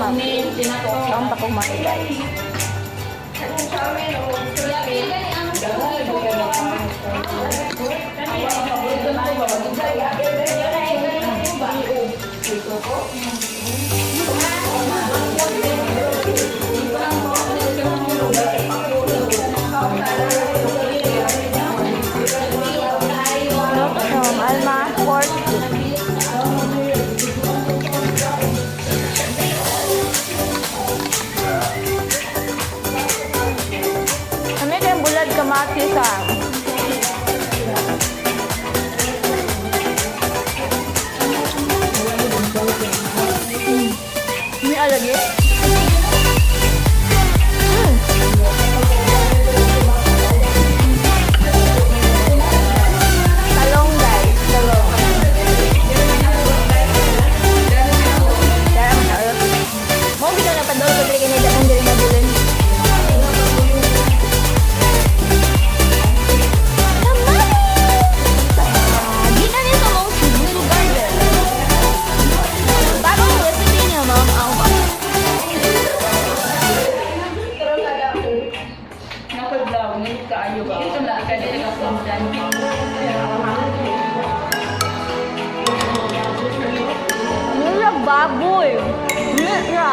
Kaon pa kumain, guys. Note from Alma Sport. Kami kayong bulad kamatis ah. May alagi? Talong, guys, talong. Sarap na. Mo bitaw na padol ko diri kay daghan diri nabilin. Kamatis! Gikan ni sa mong Cebu Garden. Bagong recipe niya, Ma'am Alma. Nako vlog, ngunit kaayo ba? Ito na, ikaw din nagkakundan. Mura baboy. Mura.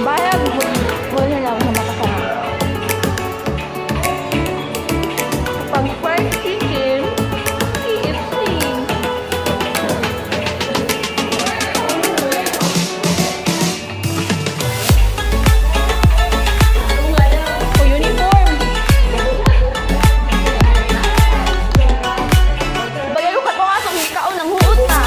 Bayag, wala na ako sa makasama. Pag fried chicken, KFC. O uniform. Bagayo ka ko asong kaon ang huot na.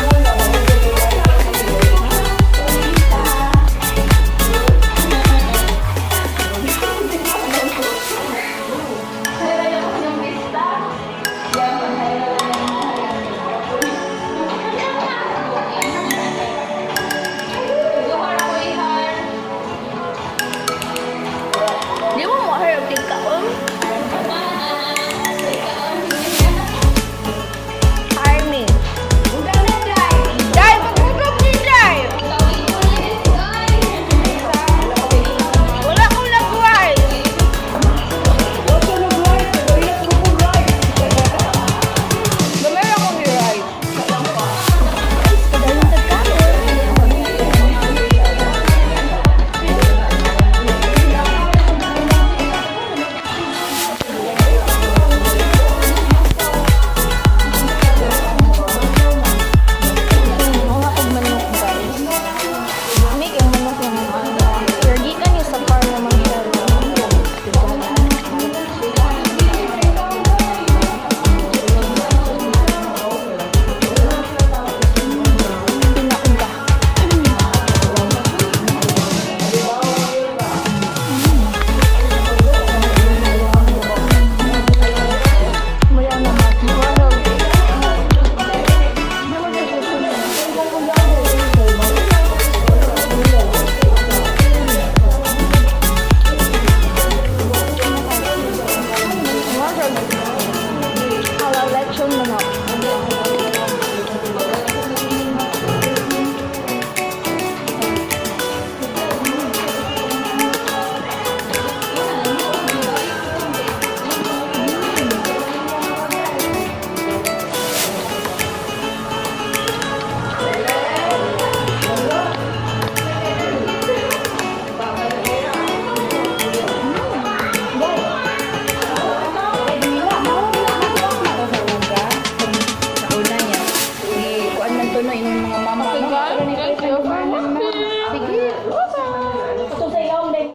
Di mo mo herb kaon? Army. Dai, paghugot ni Dai. Wala akong nag-rice. Gamay akong ni-rice. Guys, padayon tagkaon. Mga kog manok, guys. Make yung manok ng ano. Pero gikan yung sa farm naman siya. Pinauga. Wala naman. Halal lechon manok. Sa una niya, kuan man to no, inyong mga mama.